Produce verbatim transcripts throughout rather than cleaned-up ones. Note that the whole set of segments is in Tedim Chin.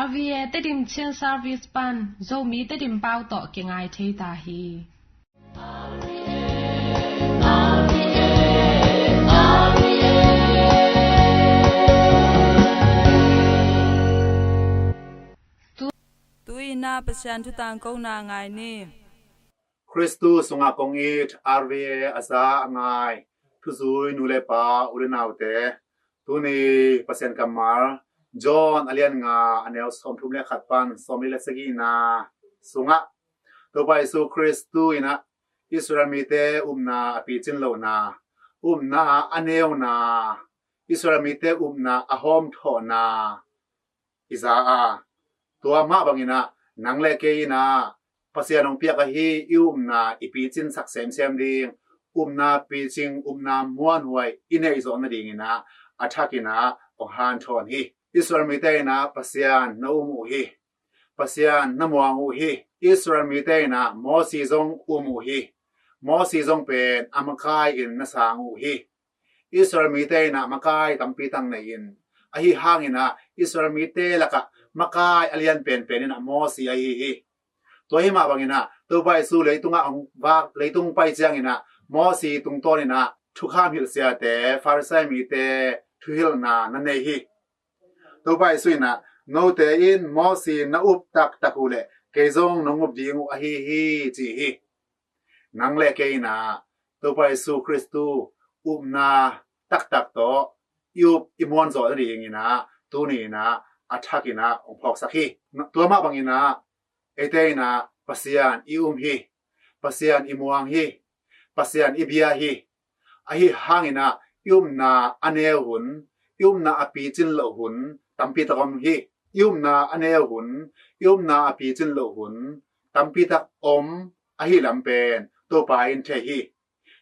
R V A Tedim Chin Service pan Zomi Tedim pau tawh kingai thei ta hi. Tu-in ah Pasian thu tangkona ngai ni. Khristu sungah kong it R V A a za a ngai thuzui nu le pa, u le naute, tuni Pasian kammal John a lian nga, a neu sawmthum le khat pan sawmli le sagihna sungah Topa Jesu Khristu in ah Israel mite upna a picin lohna, upna a neuna, Israel mite upna a hawmthawhna i za a, tua mah bangin ah nang le kei in ah Pasian hong piak ahi i upna i picinsak semsem ding, upna picing, upna muanhuai i neih zawh nadingin ah a thakin ah hong hanthawn hi. Israel mite in ah Pasian na um uh hi. Pasian na muang uh hi. Israel mite in ah Mosi zong um uh hi. Mosi zong pen a makai in na sang uh hi. Israel mite in ah makai tampi tak nei in, ahi hangin ah Israel mite lakah makai a lian penpen in ah Mosi ahi hi. Tua hi mah bangin ah Topa Jesu leitungah hong vak, leitung pai ciangin ah Mosi tungtawn in ah thukham hilh siate, Farisai mite thuhilhna na nei hi. Topa Jesu in ah, note in Mosi na up taktak uh leh kei zong nong up ding uh ahi hi, ci hi. Nang le kei in ah Topa Jesu Khristu upna taktak tawh i up i muan zawh nadingin ah tuni in ah a thakin ah hong phawksak hi. Tua mah bangin ah eite in ah Pasian i um hi. Pasian i muang hi. Pasian i bia hi. Ahi hangin ah i upna a neu hun, i upna a picin loh hun tampi tak om hi. I upna a neu hun, i upna a picin loh hun tampi tak om ahi lam pen Topa in thei hi.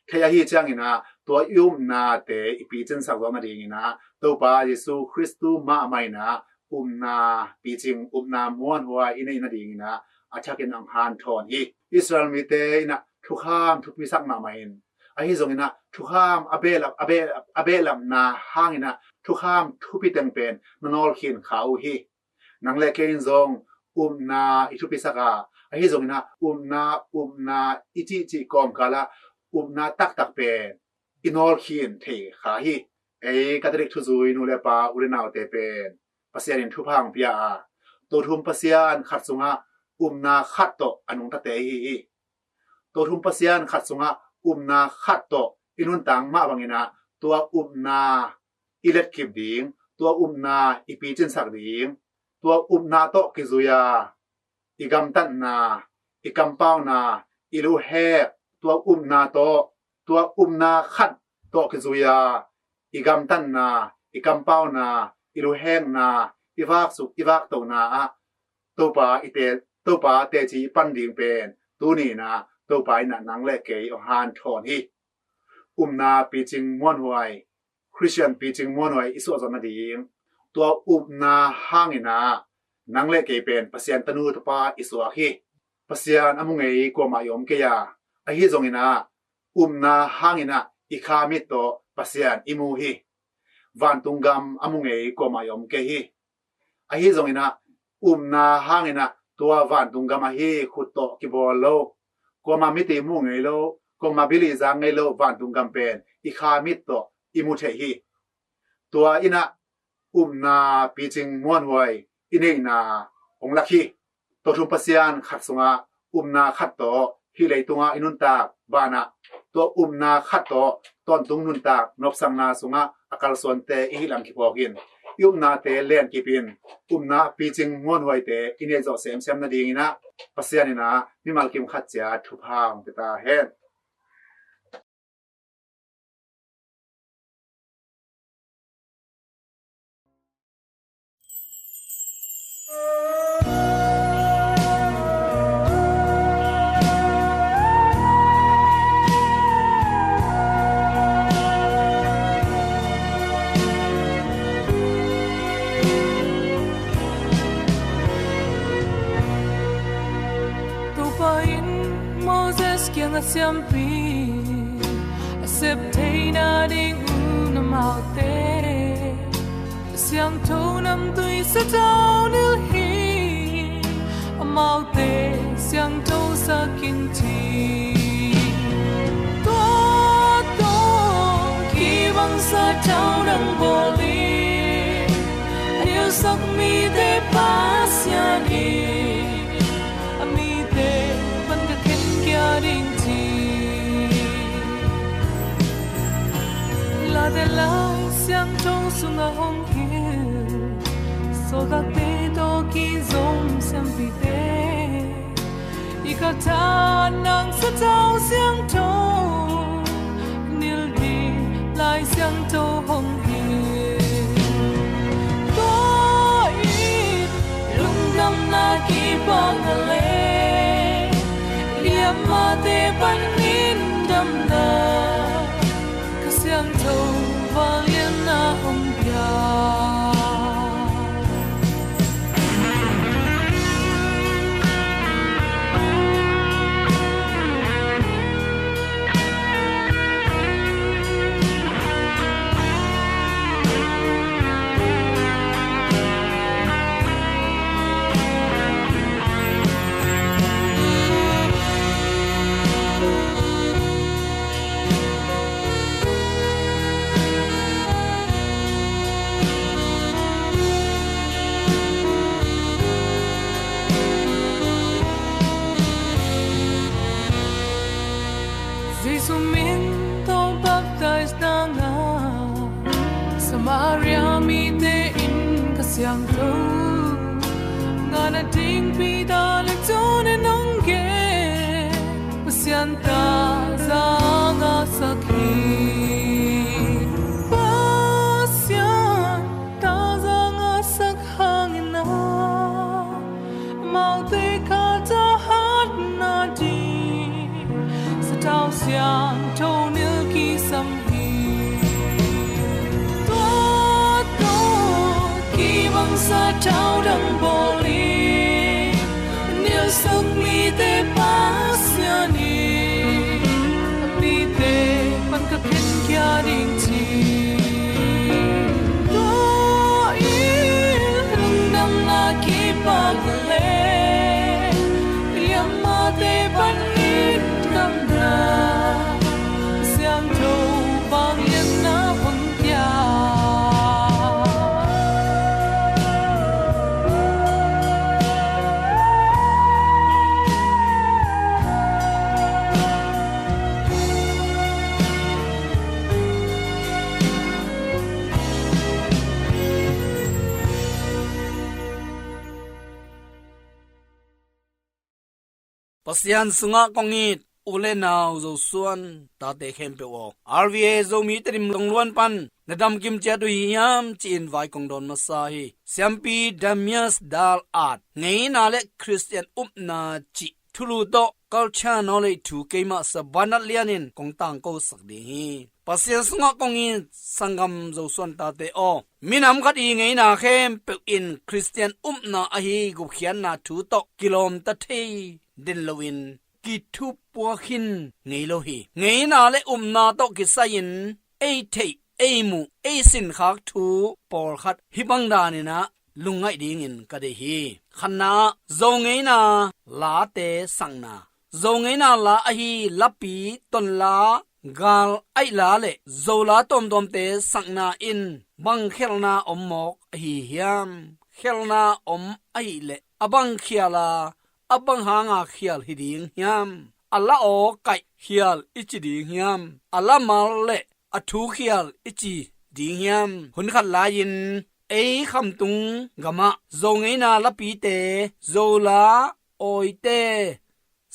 Thei ahi ciangin ah tua i upnate i picinsak zawh nadingin ah Topa Jesu Khristu mahmah in ah upna picing, upna muanhuai i neih nadingin ah a thakin hong hanthawn hi. Israel mite in ah thukham thupisak mahmah in, ahi zongin ah thukham a behlap, a behlap, a behlapna hangin ah thukham thupi teng pen na nawlkhin kha uh hi. Nang le kei in zong upna i thupisak a, ahi zongin ah upna, upna i cihcih kawmkal ah upna taktak pen i nawlkhin thei kha hi. Ei Catholic thuzui nu le pa, u le naute pen Pasian in thupha hong pia a, Tothum Pasian khat sungah upna khat tawh a nungtate i hi hi. Tothum Pasian khat sungah upna khat tawh i nuntak mah bangin ah tua upna i letkip ding, tua upna i picinsak ding, tua upna tawh kizui a i gamtatna, i kampauna, i luhek, tua upna tawh, tua upna khat tawh kizui a i gamtatna, i kampauna, i luhekna, i vaksuk, i vaktohna ah Topa i te, Topa teci i pan ding pen tuni in ah Topa in ah nang le kei hong hanthawn hi. Upna picing muanhuai, Khristian picing muanhuai i suah zawh nading, tua upna hangin ah nang le kei pen Pasian tanu tapa i suak hi. Pasian a mu ngei kuamah i om kei a, ahi zongin ah upna hangin ah i kha mit tawh Pasian i mu hi. Vantung gam a mu ngei kuamah i om kei hi. Ahi zongin ah upna hangin ah tua vantung gam ahi khut tawh kibawl lo, kuamah mite muh ngei lo, kuamah bili zak ngei lo vantung gam pen i kha mit tawh i mu thei hi. Tua in ah upna picing muanhuai i neihna hong lak hi. Tothum Pasian khat sungah upna khat tawh hih leitungah i nuntak banah, tua upna khat tawh tawntung nuntak nopsakna sungah a kalsuante i hih lam kiphawk in, i upnate lenkip in, upna picing muanhuaite i neih zawh semsem nadingin ah Pasian in ah mimal kim khat ciat thupha hong pia ta hen. Topa in Moses kiangah siampi a sep theihna ding un amaute Siangtho namtui satau nilh hi. amaute siangthosak in ci. Tua tawh kibang sathau dang bawl in, a nilsak mite Pasian in a mite pan ka khenkhia ding ci. Late Lai Siangtho sungah hong hilh sawltakte tawh kizom siampite, i kha thahat nang sathau siangtho nilh ding Lai Siangtho hong hilh. Tua in lungdamna kipakna le liammate panin damna, Kha Siangtho vangliatna hong pia. Jesu min tawh baptize na ngah Samaria mite in Kha Siangtho ngahna ding Peter le John in hong gen. Pasian thahat ngahsak hi. Pasian thahat ngahsak hangin ah, amaute kha thahatna ding sathau siangtho nilh kisam hi. Tua tawh kibang sathau dang bawl in, a nilsak mite Pasian in a mite pan ka khenkhia ding ci. Tua in lungdamna kipakna le liammate panin damna, Kha Siangtho vangliatna hong pia. Pasian sungah kong it u le nau Zosuan tate khempeuh aw, R V A Zomi Tedim Longluan pan na damkim ciat uh hi hiam ci-in vai kong dawn masa hi. Siampi Damias Dal At, Ngeina le Khristian Upna cih thulu tawh culture knowledge thu keimah Sabanat Lian in kong tangkosak ding hi. Pasian sungah kong it sanggam Zosuan tate aw, minam khat i ngeina khempeuh in Khristian upna ahi gupkhiatna thu tawh kilawmta thei den loin kithupuak khin ngei lo hi. Ngeina le upna tawh kisai-in ei theih, ei muh, ei sinkhak thu pawlkhat hih bang danin ah lungngaih dingin ka deih hi. Khatna ah, Zo ngeina late sakna. Zo ngeina la ahi lapi, tonla, gal aih la le Zo la tuamtuamte sakna in bang khialhna om mawk ahi hiam? Khialhna om ahih leh a bang khial a, a bang hanga khial hi ding hiam? A la aw kaih khial i ci ding hiam? A la mal le a thu khial i ci ding hiam? Hun khat lai-in ei khamtung gamah Zo ngeina lapite, Zo la awite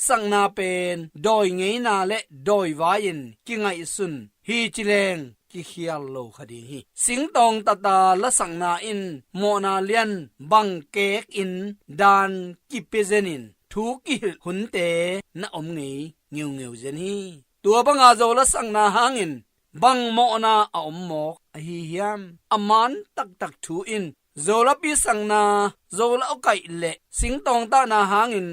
sakna pen dawi ngeina le dawi vai-in kingaihsun hi ci leng kikhial lo kha ding hi. Singtawng tata lasakna in mawhna lian bang kekin dan kipia zenin thu kihilh hunte na om ngei ngeungeu zen hi. Tua banga Zo lasakna hangin bang mawhna a om mawk ahi hiam? A man taktak thu in Zo lapi sakna, Zo la aw kaih le singtawng tahna hangin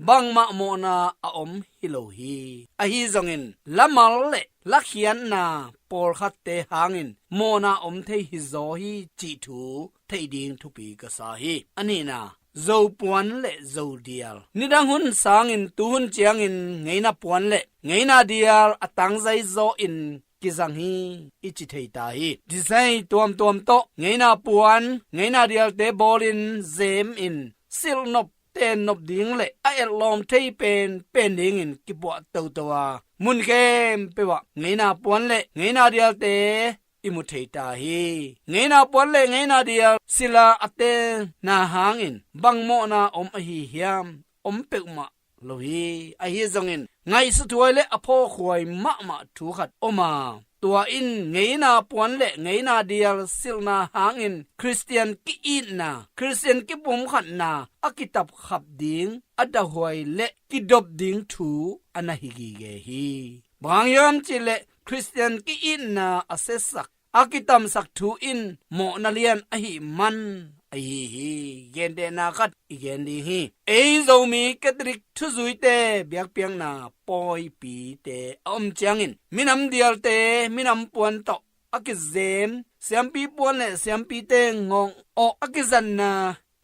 bangmah mawhna a om hi lo hi. Ahi zongin lamal le lakhiatna pawlkhatte hangin mawhna om thei hi zaw hi cih thu theih ding thupi ka sa hi. A nihna, Zo puan le zo dial. Nidang hun sangin tuhun ciangin ngeina puan le ngeina dial a tangzai zaw in kizang hi i ci thei ta hi. Design tuamtuam tawh ngeina puan, ngeina dialte bawlin zem in silhnop tennop ding le a etlawm thei pen pen dingin kipuah toto a, mun khempeuh ah ngeina puan le ngeina dialte i mu thei ta hi. Ngeina puan le ngeina dial sila a tenna hangin bang mawhna om ahi hiam? Om peuhmah lo hi. Ahi zongin ngaihsuthuai le a phawkhuai mahmah thu khat om a, tua in ngeina puan le ngeina dial silhna hangin Khristian ki-itna, Khristian kipumkhatna a kitapkhap ding, a dahhuai le kidop ding thu a na hi gige hi. Bang hang hiam cihleh Khristian ki-itna a setsak, a kitamsak thu in mawhna lian ahih man ahi hi. Gentehna khat i gen ding hi. Ei Zomi Catholic thuzuite biakpiakna pawipite a om ciangin minam dialte minam puan tawh a kizem siampi puan le siampite ngawng awh a kizatna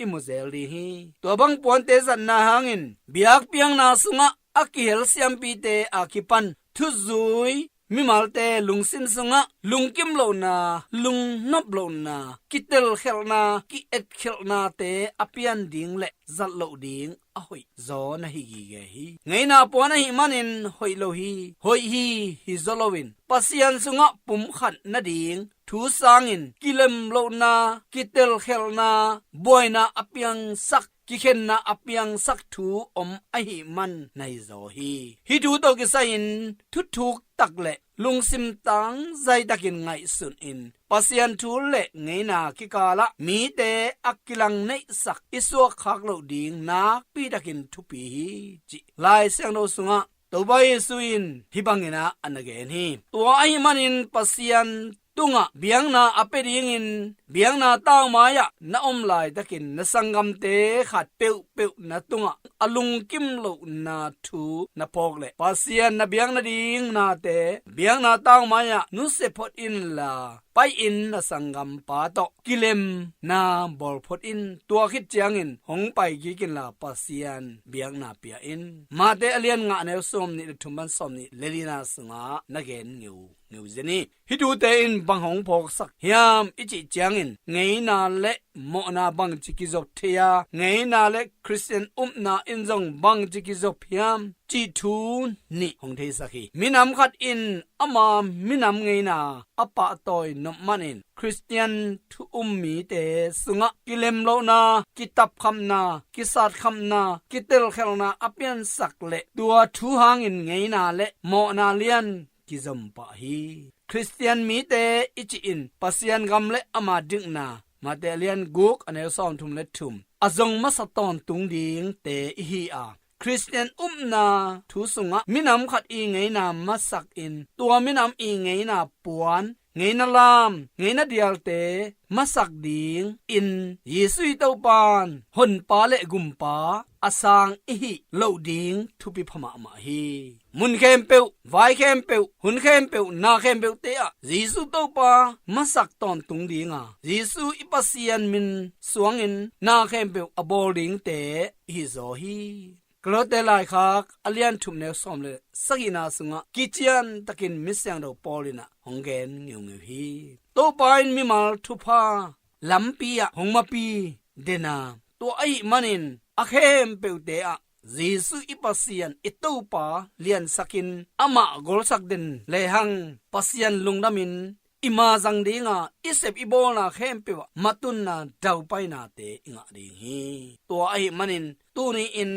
i mu zel ding hi. Tua bang puante zatna hangin biakpiakna sungah a kihel siampite a kipan thuzui mimalte lungsim sungah lungkim lohna, lungnop lohna, kitelkhelhna, ki-etkhelhnate a pian ding le zat loh ding a hoih zaw na hi gige hi. Ngeina puan ahih manin hoih lo hi, hoih hi, hi zaw loin Pasian sungah pumkhat nading thu sangin kilem lohna, kitelkhelhna, buaina a piangsak, kikhenna a piangsak thu om ahih man na hi zaw hi. Hih thu tawh kisai-in thuthuk tak le lungsim tangzai takin ngaihsun in Pasian thu le ngeina kikalah mite a kilang neihsak i suakkhak loh ding nakpi takin thupi hi, cih Lai Siangtho sungah Topa Jesu in hih bangin ah a na gen hi. Tua ahih manin Pasian tungah biakna a pia dingin biakna taumai-ah na om laitakin na sanggamte khat peuhpeuh na tungah a lungkim lohna thu na phawk leh Pasian na biak nading nate biakna taumai-ah nusia phot inla, pai-in na sanggampa tawh kilemna bawl phot in. Tua khit ciangin hong pai kik inla Pasian biakna pia in. Mate a lian nga a neu sawmnih le thum pan sawmnih le lina sungah na gen ngeu ngeu zen hi. Hih thute in bang hong phawksak hiam i cih ciangin ngeina le mawhna bangci kizop thei a, ngeina le Khristian upna in zong bangci kizop hiam cih thu nih hong theisak hi. Minam khat in ama minam ngeina a pahtawi nop manin Khristian thu um mite sungah kilemlohna, kitapkhamna, kisatkhamna, kitelkhelhna a piansak le tua thu hangin ngeina le mawhna lian kizom pah hi. Khristian mite i cih in Pasian gam le ama dikna, Mate a lian guk a neu sawmthum le thum, a zong masa tawntung dingte i hi a, Khristian upna thu sungah minam khat i ngeina masak in tua minam i ngeina puan, ngeina lam, ngeina dialte masak ding in Jesu i Topan honpa le gumpa a sang i hih loh ding thupi pha mahmah hi. Mun khempeuh, vai khempeuh, hun khempeuh, na khempeuhte ah Jesu Topa masak tawntung dinga Jesu i Pasian min suangin na khempeuh a bawl dingte i hi zaw hi. Kolose laikhak a lian thum neu sawm le sagihna sungah kician takin misiangtho Paul in ah hong gen ngeungeu hi. Topa in mimal thupha lampi ah hong mapi dena, tua ahih manin a khempeuhte ah Jesu i Pasian i Topa liansakin amah golsak den lehang Pasian lungdamin i ma zang dinga i sep i bawlna khempeuh ah matunna daupainate i ngah ding hi. Tua ahih manin tuni-in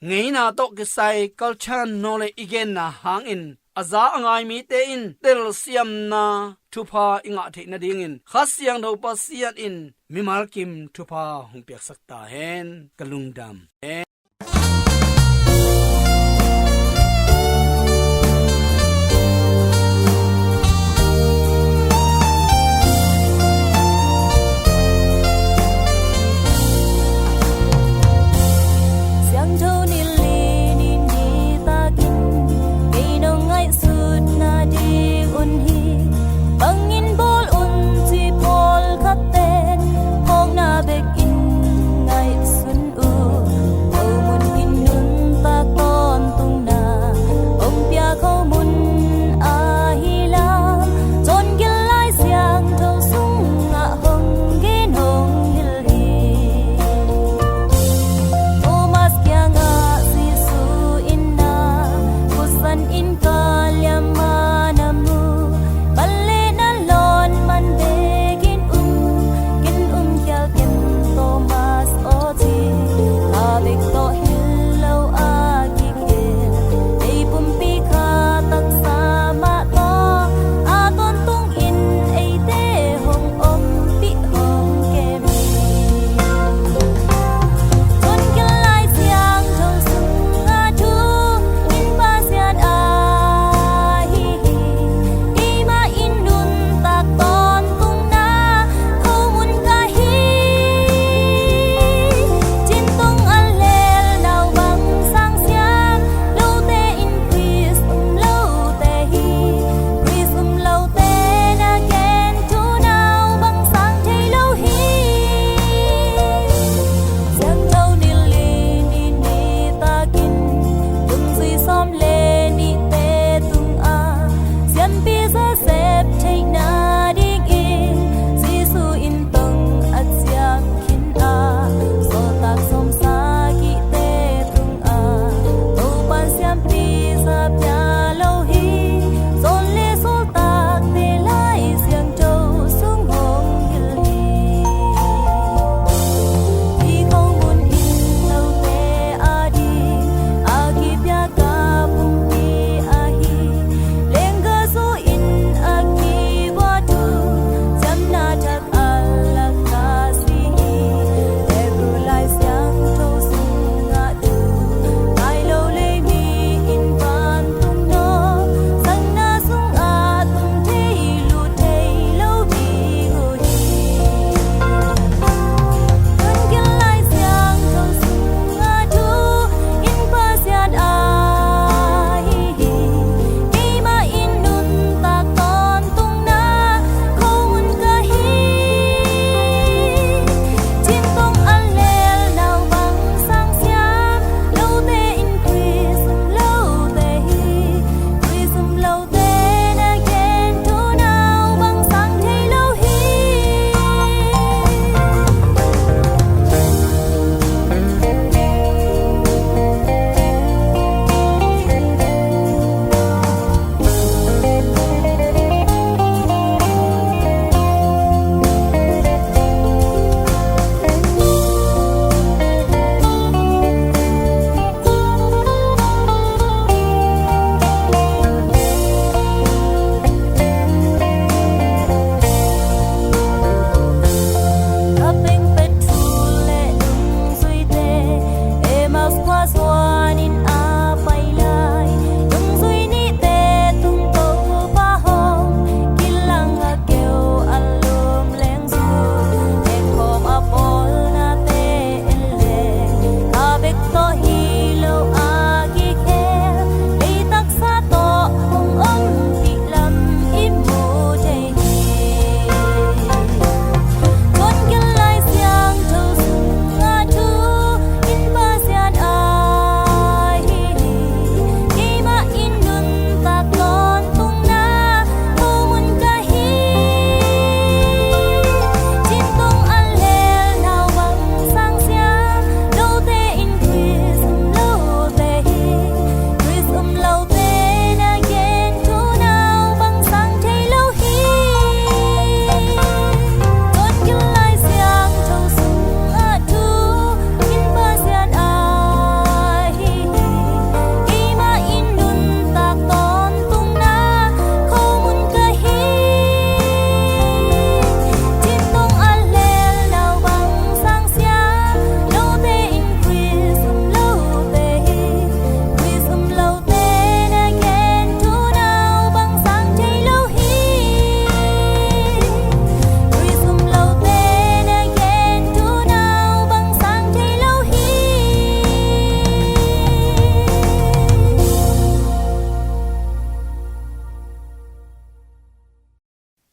ngeina tawh kisai culture naw le i genna hangin a za a ngai mite in telsiamna thupha i ngah theih nadingin Kha Siangtho Pasian in mimal kim thupha hong piaksak ta hen. Ka lungdam hen. Siangtho nilh li ni nitakin kei nong ngaihsutna ding un hi. Bangin bawl un ci pawlkhat ten phawkna bekin ngaihsun un.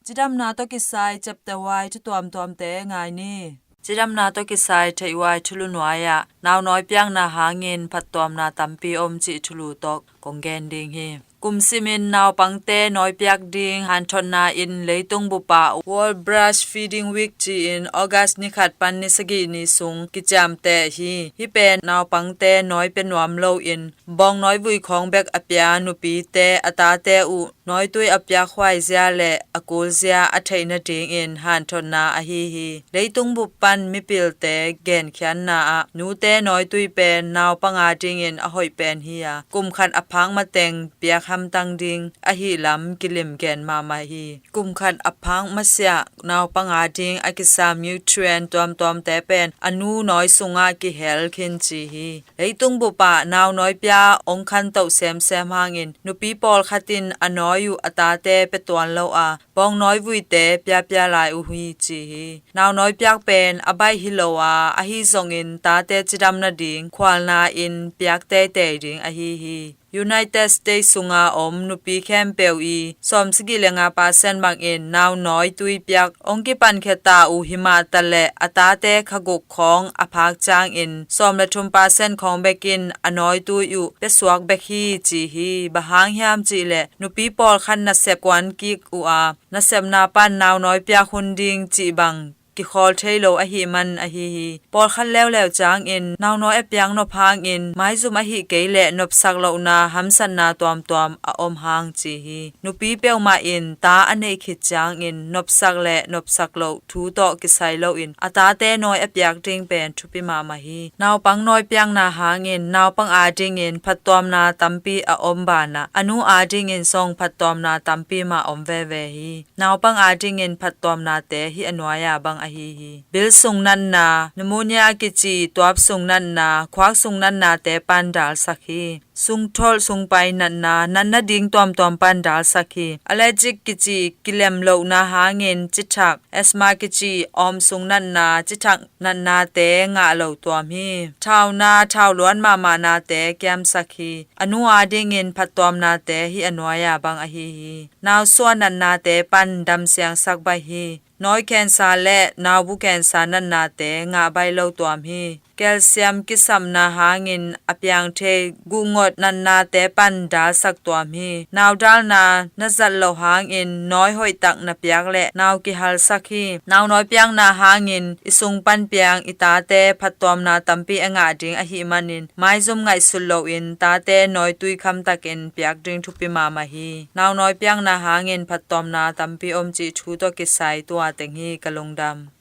Cidamna tawh kisai ciapteh huai thu tuamtuamte ngai ni. Cidamna tawh kisai theih huai thulu nuai-ah naunawi piakna hangin phattuamna tampi om cih thulu tawh kong gen ding hi. Kum simin naupangte nawi piak ding hanthotna in leitung bup ah World Breastfeeding Week ci-in August ni khat pan ni sagih ni sung kiciamteh hi. Hih pen naupangte nawi pia nuam loin bawngnawi vui khawng bek a pia nupite a tate uh nawitui a piak huai zia le a kul zia a theih nadingin hanthotna ahi hi. Leitung bup pan mipilte genkhiatna ah nute nawitui pen naupang adingin a hoih pen hi a, kum khat a phak mateng piak hamtang ding ahi lam kilim gen mahmah hi. Kum khat a phak masiah naupang ading a kisam nutrient tuamtuamte pen a nu nawi sungah kihel khin ci hi. Leitung bup ah naunawi pia hong khantoh semsem hangin nupi pawlkhat in a nawi uh a tate pia tuan lo a, bawngnawi vuite piapia lai uh hi ci hi. Naunawi piak pen a baih hi lo a, ahi zongin tate cidam nading khualna in piak teitei ding ahi hi. United States sunga om nupi khempeuh i sawmsagih le nga percent bangin naunawitui piak hong kipankhia ta uh hi mah taleh a tate kha guk khawng a phak ciangin sawm le thum percent khawng bekin a nawitui uh piasuak bek hi ci hi. Bang hang hiam cihleh nupi pawlkhat nasep kuan kik uh a, nasepna pan naunawi piak hun ding cih bang kikhawl thei lo ahih man ahi hi. Pawlkhat leuleu ciangin naunawi a piak nop hangin maizum ahih kei leh nopsak lohna hamsatna tuamtuam a om hang ci hi. Nupi peuhmah in ta a neih khit ciangin nopsak le nopsak loh thu tawh kisai loin a tate nawi a piak ding pen thupi mahmah hi. Naupang nawi piakna hangin naupang adingin phattuamna tampi a om banah a nu adingin zong phattuamna tampi mah om veve hi. Naupang adingin phattuamnate hih a nuai-ah bang ahi hi. Bil sung natna, pneumonia kici tuap sung natna, khuak sung natnate pan dalsak hi. Sungtholh sungpai natna, natna ding tuamtuam pan dalsak hi. Allergic kici kilem lohna hangin cithak, asthma kici awm sung natna, cithak natnate ngah lo tuam hi. Thauna, thau luan mahmah nate kiamsak hi. A nu adingin phattuamnate hih a nuai-ah bang ahi hi. Nausuah natnate pan damsiangsak baih hi. Nawi cancer le naubu cancer natnate ngah baih lo tuam hi. Calcium kisapna hangin a piang thei guhngot natnate pan dalsak tuam hi. Naudalna na zat loh hangin nawi hoihtak na piak le nau kihalsak hi. Naunawi piakna hangin i sung pan piang i tate phattuamna tampi a ngah ding ahih manin maizum ngaihsut loin tate nawitui khamtakin piak ding thupi mahmah hi. Naunawi piakna hangin phattuamna tampi om cih thu tawh kisai tua teng hi. Ka lungdam.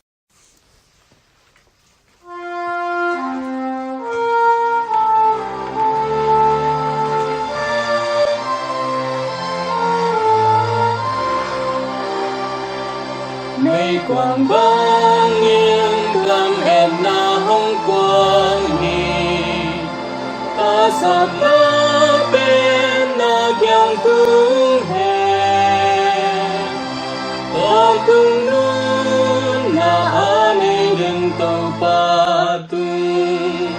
Meikuang bangin lametna hong kuang hi. Pasakna pen na kiang tung hen. Tawntung nunna a nei den Topa tung,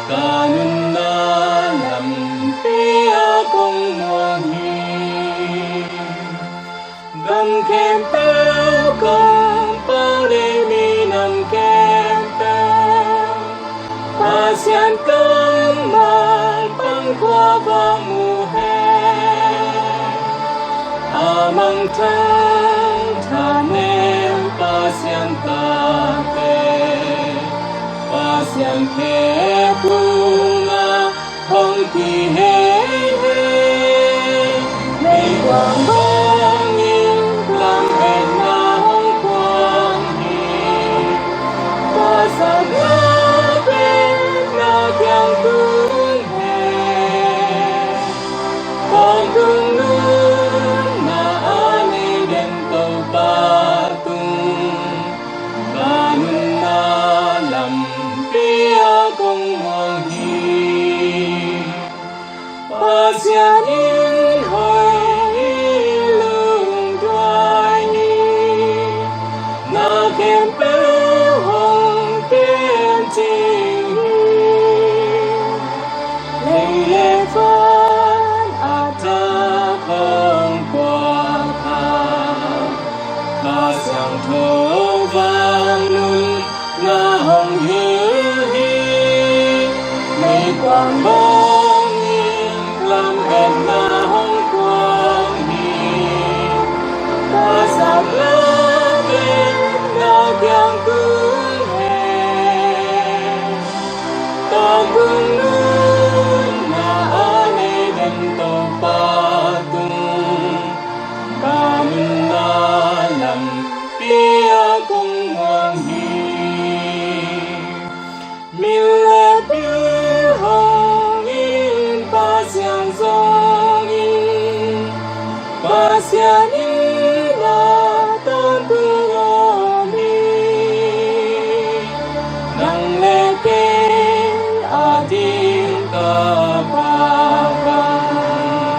ka nunna lampi-ah kong muang hi. Gam khempeuh kong pau, lei minam khempeuh Pasian kammal pan khua va mu hen. A mangthang thanem Pasian tate, Pasian khe kung a hong kihei hen. Meikuang bangin lametna hong kuang hi. Pasakna pen na kiang tung hen. Tawntung nunna a nei den Topa tung, ka nunna lampi-ah kong muang hi. Pasian in hoih hi, lungduai hi. Na khempeuh hong kem cing hi. Lei le van a tak hong puak a, Sian in a tawntung om hi. Nang le kei a ding ka Pa bang hi.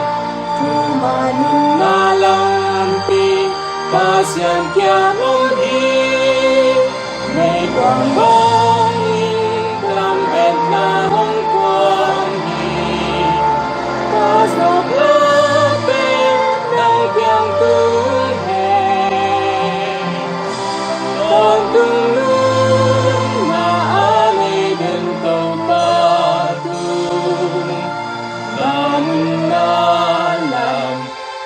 Tuma nunna lampi Pasian kiang om hi. Meikuang bang hi. Lametna hong kuang hi. Ka zawk lak pen nang kiang tung hi. Tawntung nunna a nei den Topa tung, na nunna lam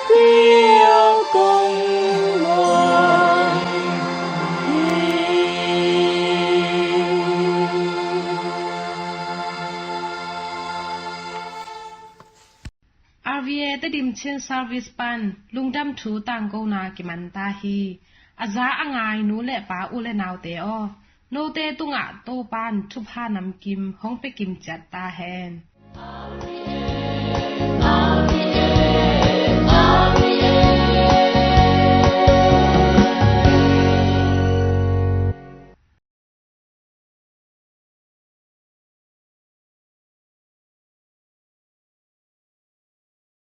kiang kong muang hi. R V A Tedim Chin Service pan lungdam thu tangkona kiman ta hi. A za a ngai nu le pa u le naute aw, note tungah Topan thupha namkim hong pia kim ciat ta hen.